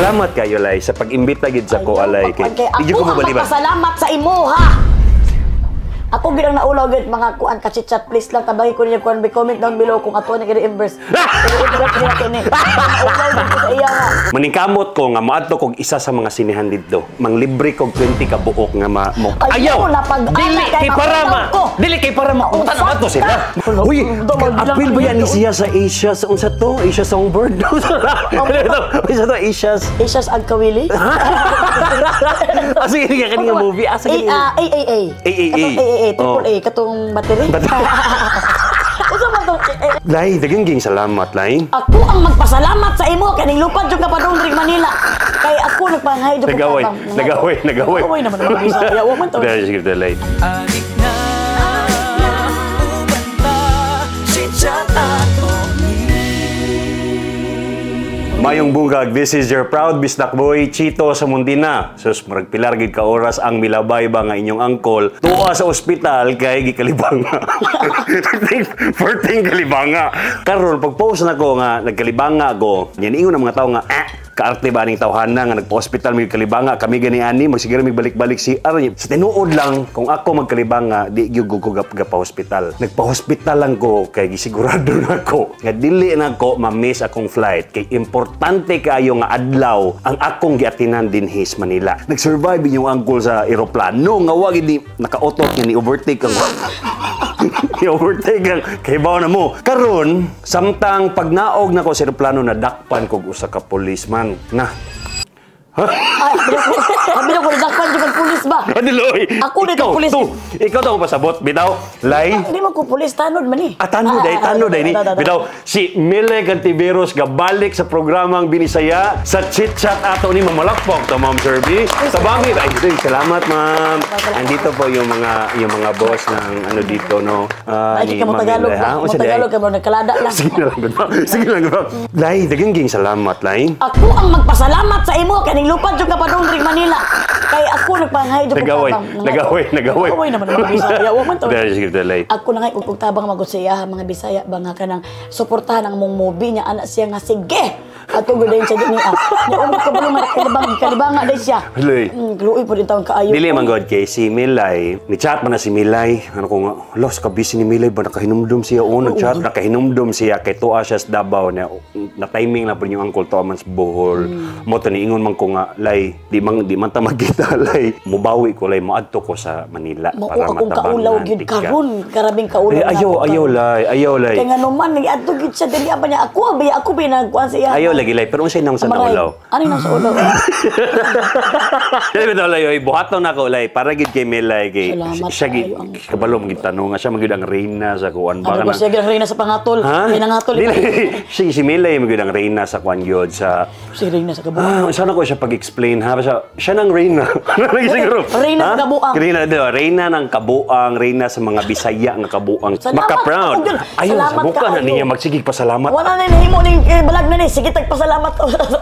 Salamat kayo, Lay, sa pag-imbita gid sa ko, alay. Kay, Kay, ako di jud ko ang mabaliban. Magpasalamat sa imo, ha? Ako gid ang naulaw gid mga kuan ka-chit-chat, please lang tabagi ko niyo kuan, comment down below kung ato ni i-reimburse. I-reimburse niya to ni. Naulaw gid ko sa iya nga. Maningkamot ko nga moadto kog isa sa mga sinehan didto. Manglibre kog 20 ka buok nga ma mo. Ayaw, napag-ana Dili kay kay para ma. maulaw ko. Dili kay para ma. Unta na ato sila. Uy, apil ba yan ni siya sa Asia sa unsa to? Asia Songbird. Unsa to Asia's? Asia's Agkawili. Asa gini ka kani nga movie? Asa gini? A, AAA. AAA. Katong AAA, triple Oh. A, katong battery. Unsa man to? Eh, eh, Lay, daghang ging salamat, Lay. Ako ang magpasalamat sa imo kay lupad jud ka padung diri Manila. Kay ako nagpanghay jud ko Nagaway, tabang. nagaway, nagaway. Nagaway naman ang mga Bisaya. Wa man to. Dahil sige, Lay. Anik na uban ta chit-chat ato ni. Mayong bungkag, this is your proud Bisdak boy, Chito sa Mundina. Sus, murag pilar gid ka oras ang milabay ba nga inyong angkol. Tuwa sa ospital kay gikalibanga. Perting kalibanga. Karon pag post nako nga nagkalibanga ko, yan ingon ang mga tao nga kaarte ba ning tawhana nga nagpa-hospital may kalibanga kami gani ani magsiguro mig balik-balik si aron sa tinuod lang kung ako magkalibanga di gyud ko gap hospital. Nagpa-hospital lang ko kay gisigurado na ko nga dili na ko ma-miss akong flight kay importante kaayo nga adlaw ang akong giatinan dinhi sa Manila. Nag-survive inyong angkol sa eroplano nga wa gid ni nakautot nga ni overtake ang i-overtake ang kahibaw na mo. Karon, samtang pagnaog nako sa eroplano, nadakpan kog usa ka policeman. Na. Ay, abi ko nadakpan jud kag pulis ba? Adiloy. Ako dito, Ikaw, pulis. to. Ikaw to ang pasabot. Bitaw, Lay. Hindi man ko pulis, tanod man eh. Ah, tanod day, tanod day ni. Bitaw, si Mile Cantiveros gabalik sa programang Binisaya sa Chit Chat ato ni mamalakpok to Ma'am Serby. Tabangi. Ay, ito, salamat, ma'am. Andito po yung mga boss ng ano dito, no. Ah, Ay, ni ka mo Ma'am Tagalog Mile, ba? ha? Mo Unsa di ay? Tagalog ka mo nagkalada lang. Sige lang, good ma'am. Sige lang, good ma'am. Lay, daghang ging salamat, Lay. Ako ang magpasalamat sa imo kay lupad jud ka padung diri Manila. Kay ako nagpanghay jud ko Nagaway, tabang. nagaway, nagaway. Nagaway naman ang mga Bisaya. Wa man to. Dahil sige, Lay. Ako na ngay og tabang magud sa iya mga Bisaya ba nga kanang suportahan ang mong movie niya ana siya nga sige. Ato gud din siya dinhi ah. Nya umot ka ba nga kalibang kalibanga day siya. Lay. Luoy po din taon kaayo. Dili man god kay si Milay, ni chat man na si Milay. Ano ko nga, los ka busy ni Milay ba nakahinumdum siya o nag-chat, nakahinumdum siya kay tuwa siya sa Davao na, na timing na po yung angkol tuwa man sa Bohol. Mo to niingon man ko nga, Lay, di man ta magkita, Lay. Mubawi ko, Lay, moadto ko sa Manila Mao para akong matabangan kaulaw gyud tika. karon, karabing kaulaw. Ay, na ayaw, ako ayaw, karon. Lay, ayaw, Lay. Kay ngano man ngiadto gyud siya dili ba niya ako ba ako ba nagkuan sa iya. Ayaw lagi, Lay, pero unsay nang sa Amaray. naulaw? Ano yung nang sa ulaw? Dili bitaw, Lay, oy, buhaton nako, Lay, para gid kay Milay kay Salamat siya gid kaayo ang- kabalo man gid tanong nga siya man gid ang reyna sa kuan ba Ano ba kanang- siya gyud reyna sa pangatol? Ha? May nangatol. Dili, si Milay man gyud ang reyna sa kuan gyud sa Si reyna sa kabuang. Ah, sana ko siya pag-explain ha. Basta siya nang reyna. Ano lagi siguro? Reyna Ha? sa kabuang. Reyna, di ba? Reyna ng kabuang, reyna sa mga Bisaya nga kabuang. Salamat Maka-proud. ako gyud. Ayaw, Salamat sa buka na kaayo. niya magsigig pasalamat. Wala na nahimo ning eh, balag na ni. Sige tagpasalamat.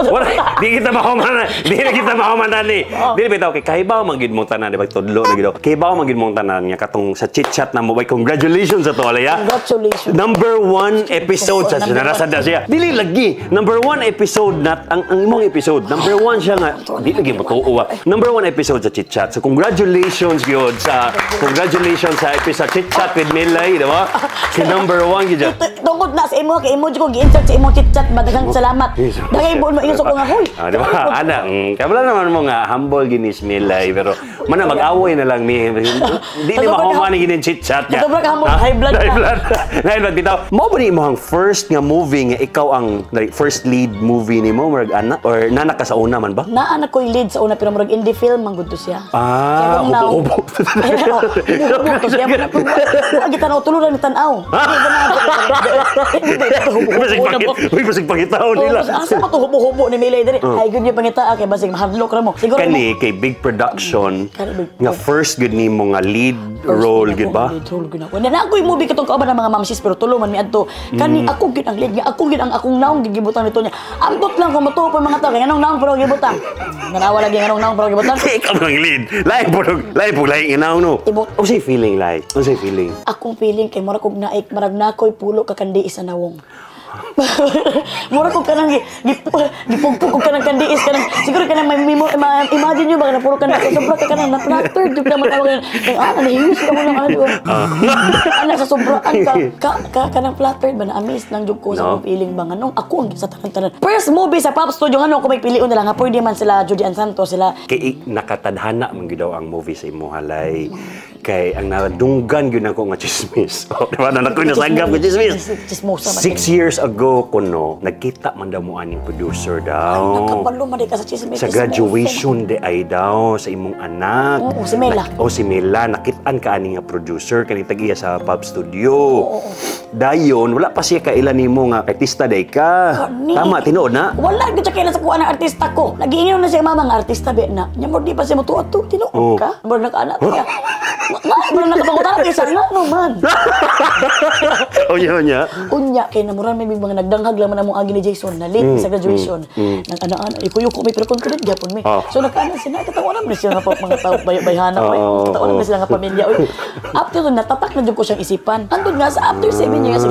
Wala, di kita mahuman di na kita mahuman ni. Dili bitaw kay kahibaw man gid mong tanan di ba tudlo na gid. Kahibaw man gid mong tanan nga katong sa chit chat na mo bay congratulations sa to alaya. Congratulations. Number one episode sa Number sinarasad na siya. Dili lagi. Number one episode na ang imong episode. Number one siya nga. Di lagi mo tuo ah. Number one episode sa chit chat. So congratulations sa episode chit chat with Milay, di ba? Si number one gid siya. Tungod na sa imo kay imo jud ko gi-insert sa imong chit-chat ba daghang salamat. Daghay buon mo ingon ko nga huy. Ah, di ba? Ana, kabala naman mo nga humble gini si Milay pero mana mag-away na lang mi. Di ni mahuman ni gini chit chat niya. Sobra ka humble, Ha? high blood High na. blood. High blood bitaw. Mo ba ni imong first nga movie nga ikaw ang like, first lead movie nimo murag ana or nana ka sa una man ba? Naa na ko'y lead sa una pero murag indie film man gud to siya. Ah, Kaya kung now- hubo-hubo. Hubo-hubo to siya. Wa gitanaw tulo ra ni tan-aw. Basig pangit, uy, basig pangitaon nila. Asa pa to hubo-hubo ni Milay diri? Ay gud yung pangita kay basig mahadlok ra mo. Siguro Kani kay big production Kani big nga first gud nimo nga lead role gud ba? Lead role gud ako. Na ako'y movie katong kauban ng mga mamsis pero tulo man mi adto. Kani ako gud ang lead nga ako gud ang akong naong gigibutang nito niya. Ambot lang kung motuo pa mga tao kay nganong naong pero gibutang. Nganawa lagi nganong naong pero gibutang. Ikaw ang lead. Lain po, lain po, lain inaw no. Unsay feeling, lay? Unsay feeling? Akong feeling kay murag kog naik marag nakoy pulo ka kandi isa nawong. Mura ko kanang gipugpug ko kanang kandiis kanang siguro kanang may imagine nyo ba na puro kanang sobra ka kanang na-flattered jud ka matawag kanang ah nahiyos ka mo ng ano anak sa sobraan ka kanang flattered ba na amaze lang jud ko sa No. akong feeling ba nga nung ako ang sa tanan-tanan first movie sa Pop Studio nga kung may pilion nila nga pwede man sila Judy Ann Santos sila. Kay nakatadhana man gyud daw ang movie sa imo halay. Kay ang nadunggan gyud nako nga chismis. Oh, di ba na nako nasanggap ko chismis. Chismosa man. 6 years ago kuno, nagkita man daw mo aning producer daw. Nakabalo man di ka sa chismis. Sa graduation di ay daw sa imong anak. Oo, si Mela. Oh, si Mela. Nakitaan ka ani nga producer kaning tagiya sa Pub Studio. Dayon, wala pa siya kaila nimo nga artista day ka. Kani. Tama, tinuod na. Wala gyud siya kailan sa kuha ng artista ko. Nagiingon na siya mama nga artista be na. Nya mo di pa siya motuo to. Tinuod ka. Mo nakaana siya. Nga mo nakapangutana kay sa nga no man. O nya. Unya kay namuran may mga nagdanghag lang man among agi ni Jason na late sa graduation. Nang ana-ana ikuyo ko may pero confident gyapon mi. So nakaana siya nakatawa naman siya nga pa mga tao bayhana oy. Katawa naman sila nga pamilya oy. Up to natatak na jud ko siyang isipan. Antod nga sa after 7 years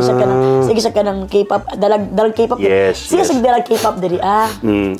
sige siya kanang K-pop dalag dalag K-pop. Siya sige dalag K-pop diri ah.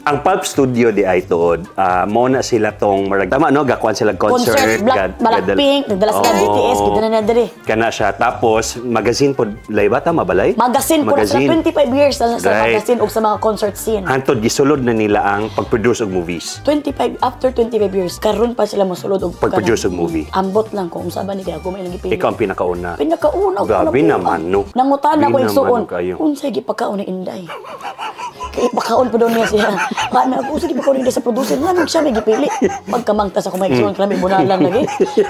Ang Pulp Studio di ay tuod, mo na sila tong marag tama no, gakuan sila concert, Concert, Blackpink, nagdala sila BTS, kita na na diri. Kana siya tapos magazine pod lay ba, tama balay? Magazine po na sila 25 years na sa magazine ug sa mga concert scene. Hantod gisulod na nila ang pag-produce og movies. 25 after 25 years karon pa sila mosulod og Pag-produce og movie. Ambot lang kung unsa ba ni kay ako may ilang gipili. Ikaw ang pinakauna. Pinakauna ko Grabe na po. naman, no? Nangutana ko Grabe igsuon. naman, kayo. Unsay gipakaon ni Inday? Kay ipakaon pa daw niya siya. Kana ako unsay gipakaon ni Inday sa producer nganong siya may gipili. Pagkamangtas ako may igsuon kami bunalan lagi.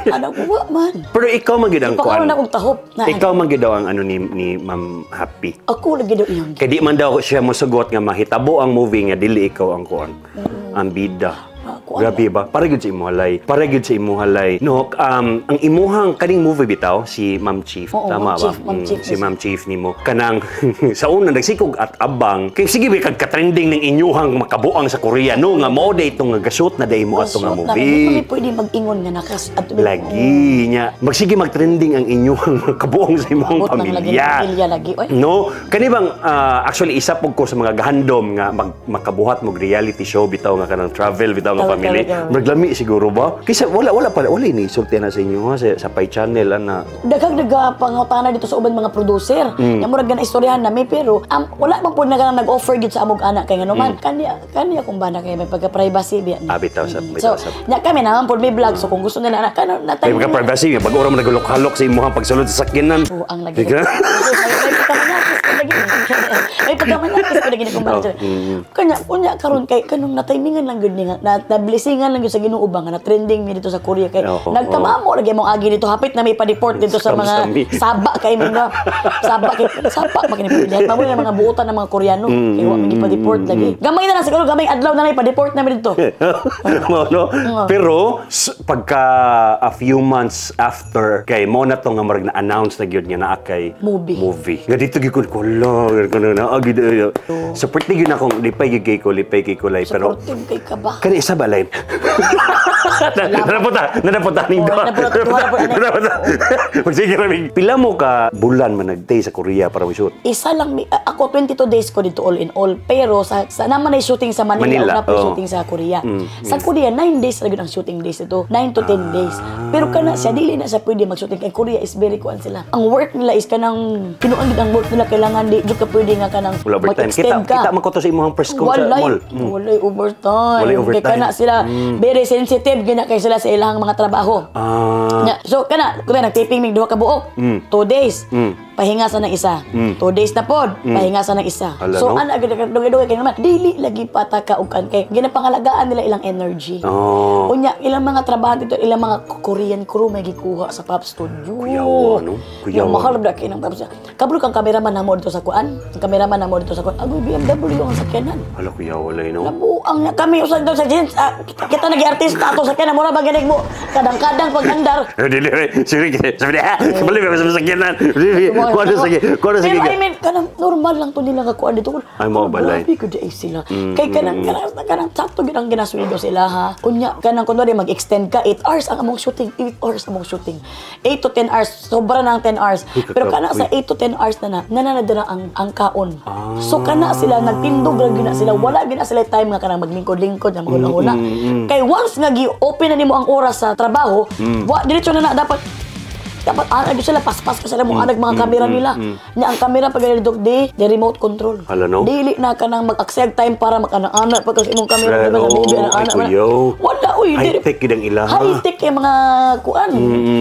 Ana ko wa man. Pero ikaw man gyud ang Ipakaon kuan. na akong tahop. Na, Ikaw man gyud daw ang ano ni Ma'am Happy. Ako lagi daw iyang Kay di man daw siya mosugot nga mahitabo ang movie nga dili ikaw ang kuan. Ang bida. Ah, kuan. Grabe ba? Para gyud sa imo halay. Para gyud sa imo halay. No, ang imuhang kaning movie bitaw si Ma'am Chief, Oo, tama Ma'am ba? Chief, Ma'am Chief. Si Ma'am Chief nimo. Kanang sa una nagsikog at abang kay sige ba kag ka-trending ng inyuhang makabuang sa Korea no nga mo day itong nga gasot na day mo ato nga Gasot na, movie. hindi kami pwede mag-ingon nga nakas at Lagi niya. Magsige mag-trending ang inyuhang makabuang sa imong Abot lang lagi pamilya. ng pamilya lagi, oy. No, kani bang actually isa pug ko sa mga gahandom nga makabuhat mo reality show bitaw nga kanang travel bitaw nga Travel, family. travel, travel. Maglami siguro ba? Kaysa wala pa wala ni sulti na sa inyo ha sa Pai Channel ana. Daghang nagapangutana dito sa uban mga producer. Nga murag na istoryahan nami pero wala man pud na nag-offer gyud sa amog anak kay ngano man kani kani akong bana kay may pagka-privacy biya ni. Ah, bitaw sa So, bitaw sa. nya kami naman pud may vlog so kung gusto nila na kano na May mga privacy nga pag ora mo nagulok-halok sa imong pagsulod sa sakyanan. Oo, ang lagi. Di ka? May pagkamanakis ko lagi. May pagkamanakis ko lagi kung Oh, manager. Kanya, unya karon kay kanong natimingan lang gyud ni nga na blessingan lang gyud sa Ginoo ba nga na trending mi dito sa Korea kay nagkamamo lagi mong agi dito hapit na may pa-deport dito sa mga Scam-scam. saba kay mga saba kay saba makini mamo na mga buotan ng mga Koreano kay wa mi pa-deport lagi. Gamay na lang siguro gamay adlaw na lang pa-deport na mi dito. Mo, no? Pero pagka a few months after kay mo na to nga marag na-announce na gyud nga naa kay Movie. Movie. Nga dito gyud ko la ko na agi support ni gyud akong lipay gyud kay ko lipay kay kulay pero Supportive kay ka ba? kani isa ba line? Nanaputa, nanaputa ning Oo, duha. naputa, duha na po, ano. Nanaputa. Magsige ra mig. Pila mo ka bulan man nagtay sa Korea para mo-shoot? Isa lang ako 22 days ko dito all in all pero sa naman ay shooting sa Manila, Manila, Manila na oo. shooting sa Korea. Sa Korea 9 days ra gyud ang shooting days ito, 9 to 10 days. Pero kana siya dili na siya pwede mag-shooting kay Korea is very kuan sila. Ang work nila is kanang kinuan gid ang work nila kailangan di jud ka pwede nga kanang Wala overtime. Kita mag-extend ka. kita man ko to sa imong press con sa Walay, mall. Walay overtime. Walay overtime. Kay kana sila very sensitive gina kay sila sa ilang mga trabaho. Nya, so kana, kunya nag-taping mig duha ka buok. 2 days. Pahinga sa ng isa. 2 days na pod, pahinga sa ng isa. Ala, So no? ana gud dugay-dugay kay naman dili lagi pataka og kan kay ginapangalagaan nila ilang energy. Unya ilang mga trabaho dito, ilang mga Korean crew may gikuha sa Pop Studio. Kuyawa, no? Kuyawa. Yung mahal ba kay ng Pop Studio. Kabalo kang cameraman namo dito sa kuan. Ang cameraman namo dito sa kuan. Agoy BMW ang sakyanan. Hala, kuyawa lay no. Nabuang na kami usag daw sa jeans. Ah, kita nagi artista ato sa sakyanan mura ba ganig mo kadang-kadang pag andar. Eh, dili, sorry, sabi niya, balik ako sa sakyanan. Dili. Mga Kuha na sige, kuha na sige. Pero I mean, kanang normal lang to nila nga kuan dito. Ay, mao balay. Grabe gud ay sila. Kay kanang sakto gyud ang ginasweldo sila ha. Unya kanang kunwari mag-extend ka 8 hours ang among shooting, 8 hours among shooting. 8 to 10 hours, sobra na ang 10 hours. Uy, Pero kana sa kakapoy. 8 to 10 hours na na na ang kaon. So kana sila nagtindog ra gyud na sila, wala gyud na sila time nga kanang maglingkod-lingkod nga maghuna-huna. Kay once nga gi-open na nimo ang oras sa trabaho, wa diretso na na dapat dapat ana gyud sila, paspas ka sila mo anag mga kamera nila. Nya ang kamera pag dito di remote control. Hala, no? Dili na kanang mag-aksaya time para mag-ana-ana pag sa imong kamera, Right, di ba, sa oo, movie, ay, ana-ana. kuyaw. Wala uy, High-tech gyud ang ilaha. High-tech kay mga kuan.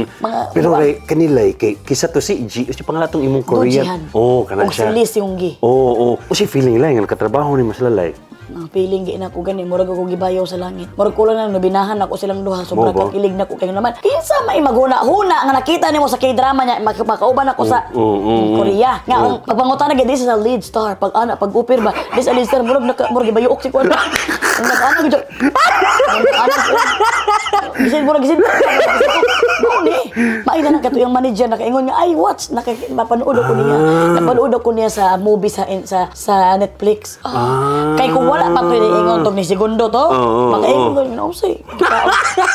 Mga Pero kuan. kay kanila kay kisa to si G, si pangalan tong imong Korean. Dojihan. Oh, kana Og siya. si Lee Seung-gi. Oo. Oh. O si feeling lang nga nakatrabaho ni mas lalay. Ang feeling gi na ko gani, murag ako gibayaw sa langit. Murag kulang lang nobinahan ako silang duha, sobra Mo ba? kakilig na ko kayo naman. Kinsa may maghuna-huna nga nakita nimo sa K-drama niya, makauban ako sa Korea. Nga ang pagpangutana gid, this is a lead star. Pag ana pag upir ba, this is a lead star, murag naka murag gibayok si kuan. Ang nakaana gid. Ang ana gisin murag gisin. Mao ni. Maay na kato yung manager nakaingon nga, "Ay, watch naka mapanood ako niya. Napanood ako niya sa movie sa Netflix." Ah. Kay kung wala pa to ingon tong ni segundo to, makaingon ko nga usay.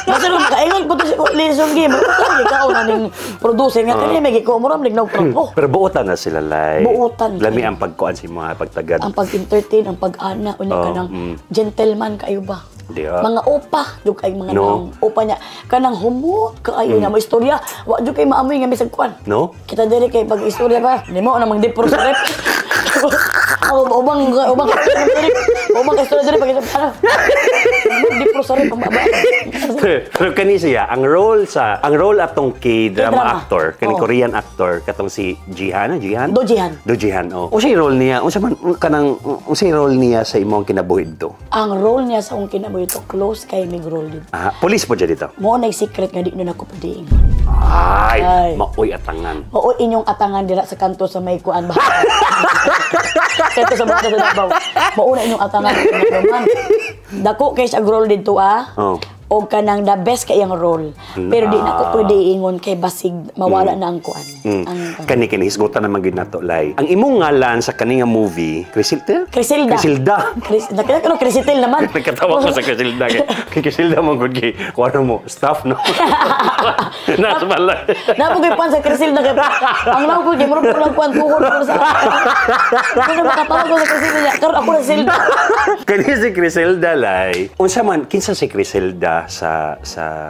Basta nung makaingon ko to si Lee Seung Gi, ikaw na ning producer nga kani may giko mo ram nagtrapo. Pero buotan na sila lay. Buotan. Lami ang pagkuan si mga pagtagad. Ang pag-entertain, ang pag-ana, unya kanang gentleman kayo ba? Diha. Mga opa, jud kay mga No. nang opa niya kanang humot kaayo niya mo istorya, wa jud kay maamoy nga bisag kuan. No? Kita diri kay pag istorya pa, nimo na mang dipro sa rep. Ako ubang ubang ubang istorya diri pag ano. Dipro sa rep ang baba. Pero kani siya, ang role atong K-drama K-drama. actor, kani Korean actor katong si Jihan, ah, Jihan? Do Jihan. Do Jihan, oh. Unsay role niya? Unsa man kanang unsay role niya sa imong kinabuhi dito? Ang role niya sa akong kinabuhi to, close kay mig role dito. Ah, police po dyan dito. Mo na secret nga di nun ako pwede. Ay, Ay. maoy atangan. Oo, inyong atangan dira sa kanto sa may kuan ba? Kanto sa bata sa Davao. Mao na inyong atangan naman. Dako kay siya role dito ah. Oh. Og kanang the best kay iyang role. Pero di na ko pwede ingon kay basig mawala na ang kuan. Ang Kani kini hisgutan naman gyud nato lay. Ang imong ngalan sa kani nga movie, Crisilda? Crisilda. Crisilda. Chris, nakita ko no, Crisitel naman. Nagkatawa ko sa Crisilda kay kay Crisilda man gud kay kuno mo staff no. Nasa balay. Napo kay pan sa Crisilda kay ang napo kay murag kulang kuan tuhod ko sa. Kung makatawa ko sa Crisilda niya, karon ako na Silda. Kani si Crisilda lay. Unsa man kinsa si Crisilda sa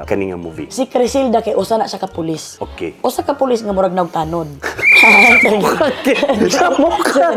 kani nga movie? Si Crisilda kay usa na siya ka pulis. Usa ka pulis nga murag nagtanod. Sa mukha.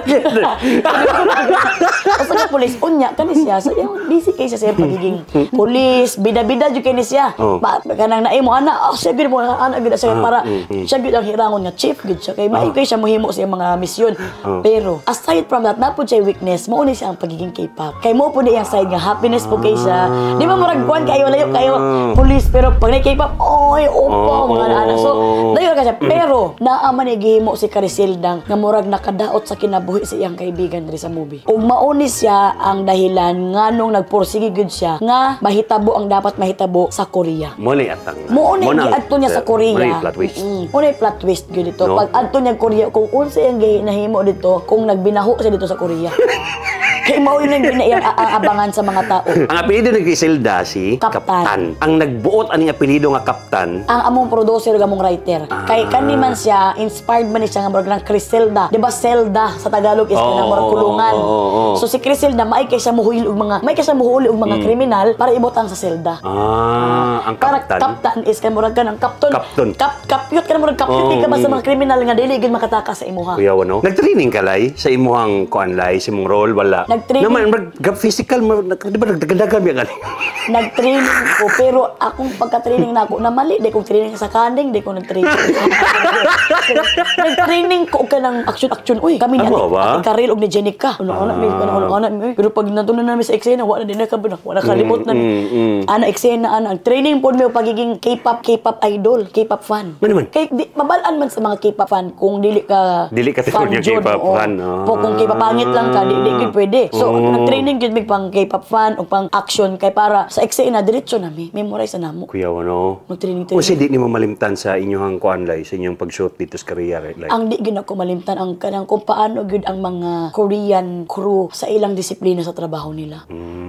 Usa ka pulis unya kani siya sa iyang busy kay siya sa iyang pagiging pulis, bida-bida jud kay ni siya. Oh. Ba, kanang naimo ana, oh, siya gyud mo ana gyud siya para siya gyud ang hirangon nga chief gyud siya kay maayo kay siya mohimo sa iyang mga misyon. Pero aside from that, naa pud siya weakness, mao ni siya ang pagiging K-pop. Kay mo pud iyang side nga happiness po kay siya. Di ba murag kuan kayo layo kayo pulis pero pag na K-pop, oy, opo, mga ana. So, dayon ka siya. Pero naa man ni gihimo si Crisildang nga murag nakadaot sa kinabuhi sa iyang kaibigan diri sa movie. Ug mao ni siya ang dahilan nganong nagpursige gyud siya nga mahitabo ang dapat mahitabo sa Korea. Mo ni atangan. Mo na giadto niya sa Korea. Mo na plot twist. Mo na plot twist gyud dito. No? Pag adto niya Korea, kung unsa iyang nahimo dito, kung nagbinaho siya dito sa Korea. Kay mao yun ang ginaiang aabangan sa mga tao. Ang apelyido ni Griselda si Kaptan. Ang nagbuot aning apelyido nga Kaptan. Ang among producer ug among writer. Kay kani man siya, inspired man ni siya nga murag ng Criselda. Di ba Zelda sa Tagalog is kanang murag kulungan. Oo, oo. So si Criselda maay kay siya muhuyil og mga may kay siya muhuli og mga kriminal para ibutang sa selda. Ah, ang Para Kaptan. Kaptan is kay murag kanang kapton. Kapton. Kapyot ka na murag kapyot ka ba sa mga kriminal nga dili gyud makataka sa imuha. Kuya, no? Nag-training ka, lay? Sa imuhang kuan, lay? Sa imong role? Wala? Nag-training. Naman, mag physical, di ba nagdagdagan yan? Nag-training ko pero akong pagka-training na ako na mali di ko training sa kaning di ko nag-training. Nag-training ko og kanang action action uy. Kami ni Ano Ate, ba? Ate Karel og ni Jenica. Ano ana mi ano ana mi. Pero pag nandun na namin sa eksena wala na din na ka wala kalimot na. Ana eksena ana ang training pod mi og pagiging K-pop idol, K-pop fan. Ano man? Kay di, mabalaan man sa mga K-pop fan kung dili ka Dili ka fan tinuod nga jud, K-pop oo. fan, ah. Po kung K-pop pangit lang ka, di gyud pwede. So nag-training gyud mig pang K-pop fan o pang action kay para sa eksena diretso na mi. Memorize na namo. Kuya, ano? Mag-training O training. si di nimo malimtan sa inyong kuan, lay, sa inyong pag-shoot dito sa Korea, right? Like, Ang di gyud ako malimtan ang kanang kung paano gyud ang mga Korean crew sa ilang disiplina sa trabaho nila.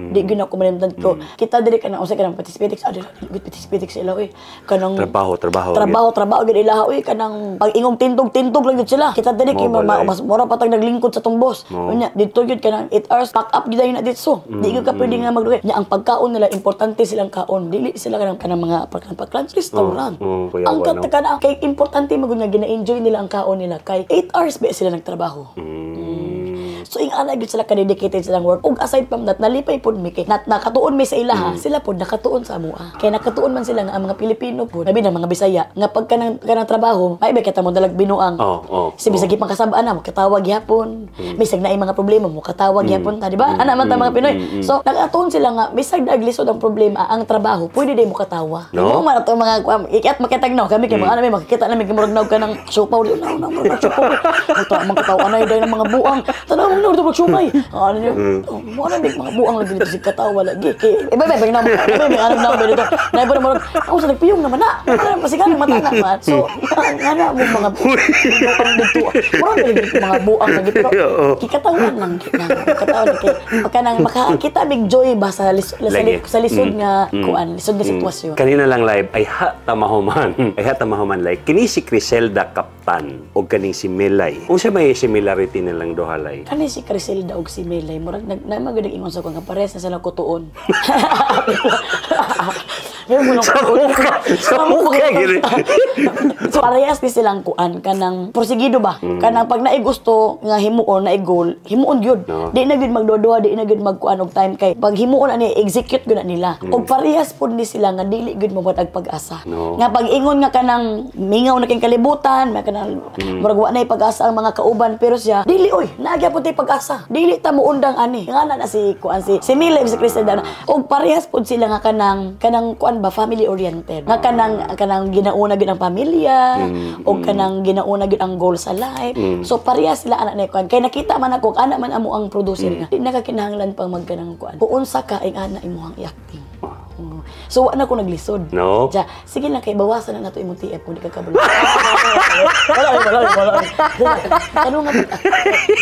Di gyud ako malimtan ko. Kita diri kanang usa kanang patis-pitik, ah, dili gyud patis-pitik sila oy. Kanang Trabaho, trabaho. Trabaho, trabaho gyud ilaha oy, kanang pag ingong tindog, tindog lang gyud sila. Kita diri kay Mo balay. mas mura pa tag naglingkod sa tong boss. Mo. Unya dito gyud kanang 8 hours pack up gyud na dito. Di gyud ka pwede nga magdugay. Nya ang pagkaon nila, importante silang kaon. Dili sila kanang kanang mga pagkan restaurant. Oh, kuya, Ang ano? kat kanang kay importante magud nga gina-enjoy nila ang kaon nila kay 8 hours ba sila nagtrabaho. So ing ana gyud sila ka-dedicated silang work. Ug aside from that, nalipay pod mi kay nat nakatuon mi sa ilaha, sila pod nakatuon sa amoa. Kay nakatuon man sila nga ang mga Pilipino pod, labi na mga Bisaya, nga pag kanang kanang trabaho, ay ba kita mo dalag binuang. Oh. Si bisag ipang kasab-an na mo katawag gyapon. Bisag naay mga problema mo katawag gyapon ta, di ba? Ana man ta mga Pinoy. So nakatuon sila nga bisag naglisod ang problema ang trabaho, pwede day mo katawa. No? Mo man ato mga ikat makitag no kami kay mga ano may makikita namin kay murag naog ka ng siopaw di na na murag siopaw. Ito ang mga katawa anay day ng mga buang. Tanaw mo na murag siomay. Ano niyo? Oh, mo na big mga buang lagi dito si katawa lagi. Kay iba ba na mo may alam na dito. Na iba na murag ako sa nagpiyong naman na. Ano pasigan mata na man. So nga na mo mga buang dito. Murag dito mga buang lagi pero kikatawan lang kita. Katawan kay pagka nang makakita big joy ba sa Lagi. sa lisod nga kuan, lisod nga sitwasyon. Kanina lang live ay ha tamahuman. Ay ha tamahuman like kini si Criselda Kaptan o kaning si Melay. Unsa may similarity nilang duha, lay? Kani si Criselda og si Melay, murag nag na magud ingon sa ko nga pares na sila kutuon. Pero mo Sa mukha, sa mukha, gini. So parehas ni silang kuan kanang porsigido ba? Kanang pag naay gusto nga himuon naay goal, himuon gyud. No. Di na gyud magduha, di na gyud magkuan og time kay pag himuon ani execute gyud na nila. Og parehas pud ni sila nga dili gyud mawad pag-asa. No. Nga pag ingon nga kanang mingaw na king kalibutan, may kanang murag wa nay pag-asa ang mga kauban pero siya dili oy, naa gyapon tay pag-asa. Dili ta muundang ani. Nga na na si kuan si Mila si Criselda na. Og parehas pud sila nga kanang kanang kuan ba, family oriented. Nga kanang kanang ginauna gyud ang pamilya og kanang ginauna gyud ang goal sa life. So parehas sila anak na kuan. Kay nakita man ako anak man amo ang producer nga. Di na ka kinahanglan pang magkanang kuan. Kung unsa ka ing ana imong i-acting. Oo. So wa na ko naglisod. No? Ja, sige lang kay bawasan na nato imong TF kung di ka kabalo. Wala, wala, wala. Ano nga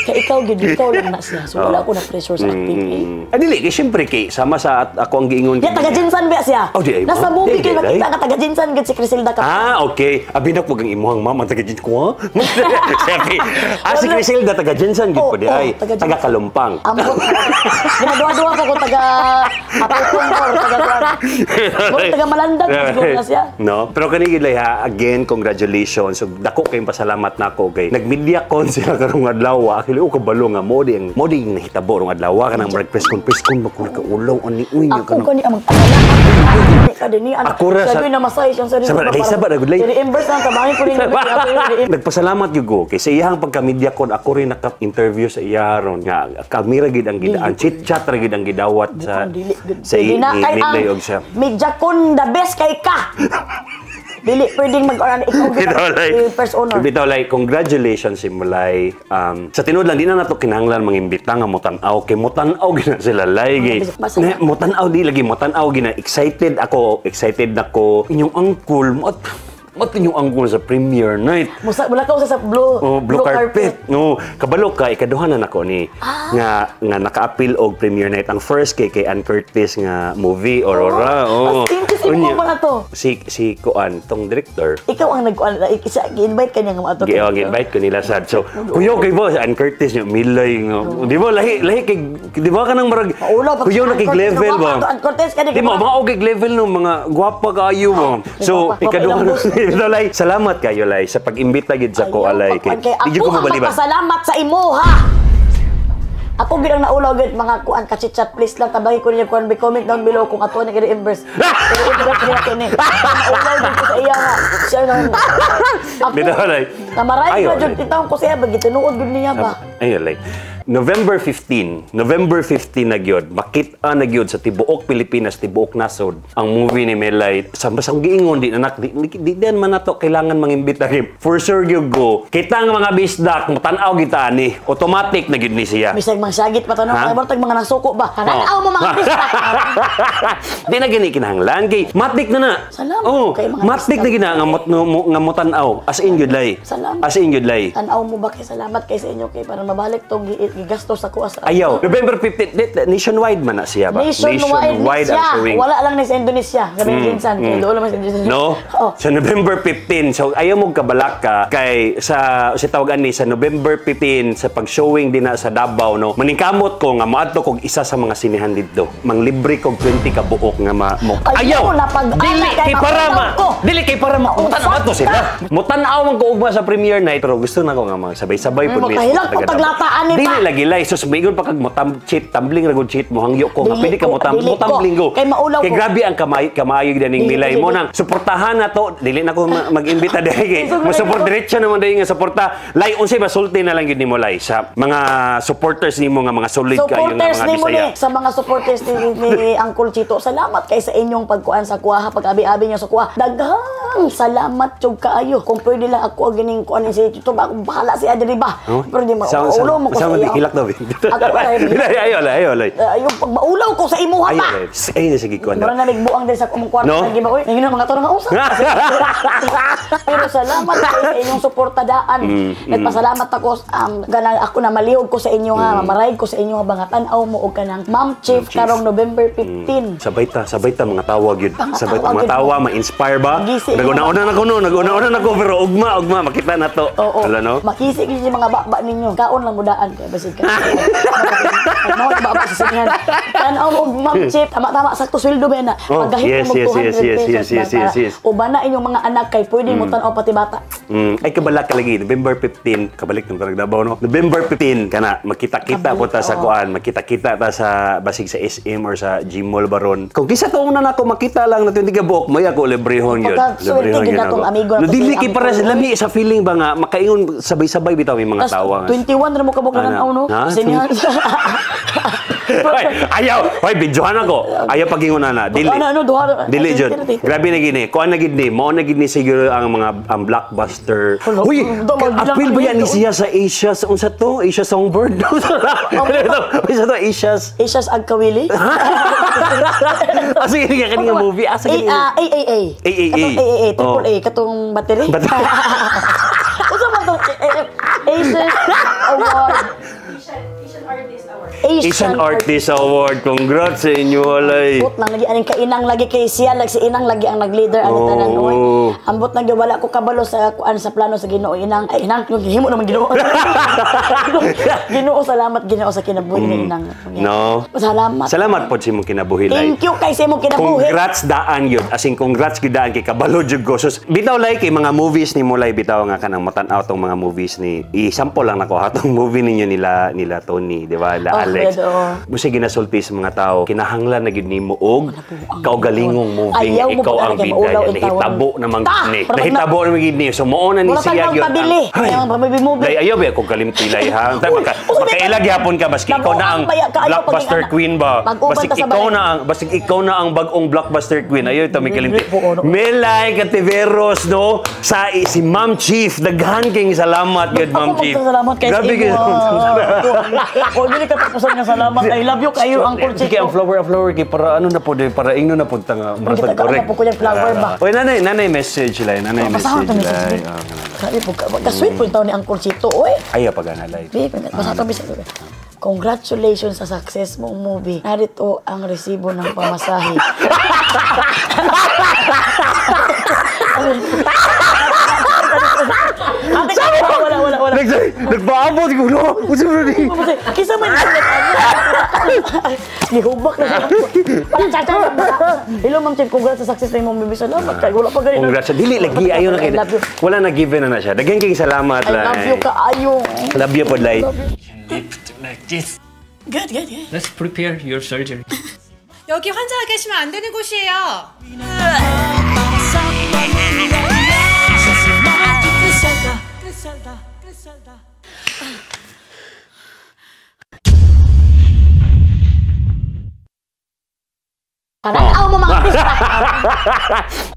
kay ikaw gyud ikaw lang na siya. So wala ko na pressure sa acting eh. Ah, dili kay syempre kay sama sa at ako ang giingon. Ya taga GenSan ba siya? Oh, di ay, Nasa ma'am. movie Di, kay di, makita ay. nga taga GenSan gid si Criselda Kaptan. Ah, okay. Abi na ang imuhang mama taga GenSan ko. Ha? Sabi, ah, si Criselda taga GenSan gid Oh, po di oh, ay. taga Taga GenSan. Kalumpang. Ambot. Ginaduha-duha ko kung taga Apokon or taga kuan. Murag taga Malandag siguro na siya. No? Pero kani gid lay ha, again congratulations. So dako kayong pasalamat nako kay nagmedia con sila karong adlaw. Actually o kabalo nga mo di ang nahitabo rong adlaw kanang murag press con ba kun kaulaw ani uy nya Ako kanang kani ang mag-alala. Ka din ni ano. Ako ra Sabi na masahe siyang sarili. Sa ba- kay sa ba, nagulay? Reimburse lang tabangin ko rin. Nagpasalamat gyud ko kay sa iyang pagka-media con ako rin naka-interview sa iya ron nga kamera gid ang gidaan chit-chat ra gid ang gidawat sa Dili gud. sa Dili na ni kay ang Midlay og siya. Media con the best kay ka. Dili pwedeng mag-oran ikaw gid Bitaw lay. ang first honor. Bitaw lay, congratulations si Mulay. Sa tinuod lang di na nato kinahanglan mangimbita nga motan-aw kay motan-aw gina sila lay gay. Basta- Na, motan-aw di lagi motan-aw gina excited ako, excited nako. Inyong uncle mo at Ba't inyong uncle sa premiere night? Musa wala ka sa blue Oh, blue carpet. No, kabalo ka ikaduha na nako ni nga nga naka-appeal og premiere night ang first kay kay Ann Curtis nga movie Aurora. Oh, Oh. as in, kasi Unya, mo ba na to? Si si kuan tong director. Ikaw ang nag-kuan, isa gi-invite ka niya nga moadto. Gi invite ko nila sad. So, kuyo kay boss Ann Curtis nga milay nga. Di ba lahi lahi kay di ba kanang marag Maulaw pag kuyo na Ann kay Curtis, level nga ba? gwapa to, Ann Curtis kani Di ba mga og level no mga gwapa kaayo mo. So, Gwapa, gwapa ikaduha ilang na boss. Bitaw, lay, salamat kayo lay sa pag-imbita gid sa ko alay kay. kay. Kay Di jud ako ko ang mabaliban. magpasalamat sa imo ha. Ako gid ang naulaw gid mga kuan ka chat, please lang tabagi ko niyo kuan be comment down below kung ato na i-reimburse. I-reimburse niya to ni. Naulaw gid ko sa iya nga. Siya nang ako. Bitaw, lay. Namaray Ayaw, ko jud lay. itawon ko siya ba gitinuod gud niya ba. Ayun, like, November 15, November 15 na gyud, makita na gyud sa tibuok Pilipinas, tibuok nasod ang movie ni Melay. Sa basang giingon di nanak di, di, di, di man nato kailangan mangimbita kay for sure gyud go. Kita nga mga bisdak mutan-aw kita ani, automatic na gyud ni siya. Bisag magsagit pa tanong, Ha? kay tag mga nasuko ba? Tan-aw mo mga bisdak. Di na gini kinahanglan kay matik na na. Salamat Oh, kay mga matik na bisdak. gina nga mot no, mo, nga mutan-aw as in gyud lay. Salamat. As in gyud lay. Tan-aw mo ba kay salamat kay sa inyo kay para mabalik tong gigastos ako sa Ayaw. November 15, nationwide man na siya ba? Nationwide, Nationwide siya. ang showing. Wala lang ni sa Indonesia. Gabi mm, kay doon lang sa Indonesia. No? Oh. Sa November 15. So ayaw mo kabalak ka kay sa si tawagan ni sa November 15 sa pag-showing din na sa Davao no. Maningkamot ko nga moadto kog isa sa mga sinehan didto. Manglibre kog 20 ka buok nga ma mo. Ayaw, napag-ana Dili kay kay para ma. maulaw ko. Dili kay para ma. Mutan-aw to sila. Mutan-aw man ko ugma sa premiere night pero gusto na ko nga magsabay-sabay pud mi. Makahilak po taglataan ni pa. Dili lagi lay sus migon pa kag motam cheat tumbling ra gud cheat mo hangyo ko nga Dili pwede ka ko, motam dili ko. motumbling go. Kay maulaw Kay ko. grabe ang kamay kamayo daning Dili, milay dili, mo dili. nang suportahan na to dili na ko mag-imbita diri kay Isog na mo support ko. diretso naman diri nga suporta lay unsay masulti na lang gyud nimo lay sa mga supporters nimo nga mga solid kayo nga Supporters mga ni mo Bisaya. ni sa mga supporters ni Uncle Chito. Salamat kay sa inyong pagkuan sa kuha, pag-abi-abi niyo sa kuha. Daghang salamat jud kaayo. Kung pwede lang ako gining kuan ni si Chito, ba akong bahala siya diri ba. Oh? Pero di maulo mo ko sa sa iya. hilak daw. Ako ay Ayo lay, ayo lay. Yung pag maulaw ko sa imuha Ayo pa. lay. Ay sige kuan. Mura na nagbuang din sa kumong kwarto No? sa giba. Uy, nangina mga tao nga usap. Pero salamat kay sa inyong suporta daan. Nagpasalamat ako ganang ako na malihog ko sa inyo ha, mamarayg ko sa inyo ha nga tan-aw mo og kanang Ma'am Chief Chief. karong November 15. Sabay ta mga tawag yun. Mga Sabay ta tawag mga yun. tawa, ma-inspire ba? Gisi. Nag-una-una na ko no, nag-una-una na ko pero ugma, ugma makita na to. Oo. Wala no? Makisig yun yung mga baba ninyo. Kaon lang mo daan kay basig ka. Mao na baba sa sinihan. Tan-aw mo og Ma'am Chief, tama-tama sakto sweldo ba na. Oh, Paggahit yes, mo yes, og yes, 200 yes, pesos yes, yes, ba, para yes, yes. Ubana inyong mga anak kay pwede mo tan-aw pati bata. Ay kabala ka lagi November 15 kabalik ng tarag Davao no. November 15 kana makita-kita po ta sa Oo. kuan, makita-kita ta sa basig sa SM or sa G Mall baron. Kung kisa to una nako makita lang na 20 ka buok may ako librehon yun. Pagka swerte Librehon gyud yun natong ako. amigo na No, to dili si kay para Uncle. lami sa feeling ba nga makaingon sabay-sabay bitaw may mga Tas tawa nga. 21 ra mo kabuk na Ano? tan-aw no. Ha? Sinihan. Ay, ayaw. Hoy, videohan ako. Ayaw pagingon na. Dili. Ano, ano, duha. Dili jud. Dili. Grabe na gini. Kuan na gid ni. Mao na gid ni siguro ang mga ang blockbuster. Hala, Uy, do, magbilang appeal ba kami yan ni doon. siya sa Asia? Sa unsa to? Asia Songbird? Unsa to? Asia's Asia's Agkawili. Asa gini ka kaning movie? Asa gini? AAA. AAA. Katong AAA, triple Oh. A, katong battery. Battery. Unsa man tong Asia's Award. Asian Artist Award. Asian Artist Award. Congrats sa inyo, walay. Ambot lang lagi aning kainang lagi kay siya lag si inang lagi ang nag-leader ani Oo. tanan oy. Ambot lang gyud wala ko kabalo sa kuan sa plano sa Ginoo inang ay inang yung gihimo naman Ginoo. Ginoo salamat Ginoo sa kinabuhi ni inang. No. Salamat. Salamat po sa imong kinabuhi, lay. Thank you kay sa imong kinabuhi. Congrats daan yun. As in, congrats gyud daan kay kabalo jud ko. Sus, bitaw lay kay mga movies ni Mulay bitaw nga kanang matan-aw tong mga movies ni i-sample lang nako hatong movie ninyo nila nila Tony, di ba? La Oh, Alex. yeah, oo. Busi ginasulti sa mga tao, kinahanglan na gyud nimo og kaugalingong movie nga Ayaw mo ikaw pag ang ano kay bida. maulaw Yan, in tawon. Nahitabo namang Ta! gid ni. Murag Nahitabo namang gid ni. So mao na ni Murag siya tanaw gyud. tabili. Ayaw, movie-movie. Lay, ayaw ba kung kalimtilay ha? Tay, Uy, uy, makaila gyapon ka baski ikaw na ang Nabuang baya ka, ayaw blockbuster paging anak. queen ba? Mag-uban Basig ta sa ikaw balay. na ang basig ikaw na ang bagong blockbuster queen. Ayaw ito may kalimti. Hindi po, ano. Melay Cativeros no sa si Ma'am Chief daghan king salamat gyud Ma'am Ako Chief. magpasalamat kay Grabe sa imo. gyud. O, dili ka tapusan nga salamat. I love you kayo, Uncle Sige, Chico. ang flower kay para ano na po di para ingno na po ta nga Hindi, para tagaan na po ko yung flower ba? Oy, nanay, nanay message lay, nanay Basahan message to message. lay. Lay. Ah, Grabe po, ka-sweet po yung taon ni Uncle Chito, oy. Ayaw pag lay. Babe, basta to message. Congratulations sa success mong movie. Narito ang resibo ng pamasahe. Ate, wala, wala, wala. Nagpaabot ko no. Unsa man ni? Kisa man Gihubak na siya. Parang chacha. Hello, Ma'am Chief. Congrats sa success na imong movie. Salamat kay wala pa ganito. Congrats. Dili lagi ayo na I kay. love you. Wala na given na na siya. Daghan kay salamat I lay. love you kaayo. Love you pod lay. Lift like this. Good, good, good. Let's prepare your surgery. 여기 환자가 계시면 안 되는 곳이에요. Para sa pamilya Siya si Ma'am Griselda, Griselda, Griselda. Kanang mo mga artista.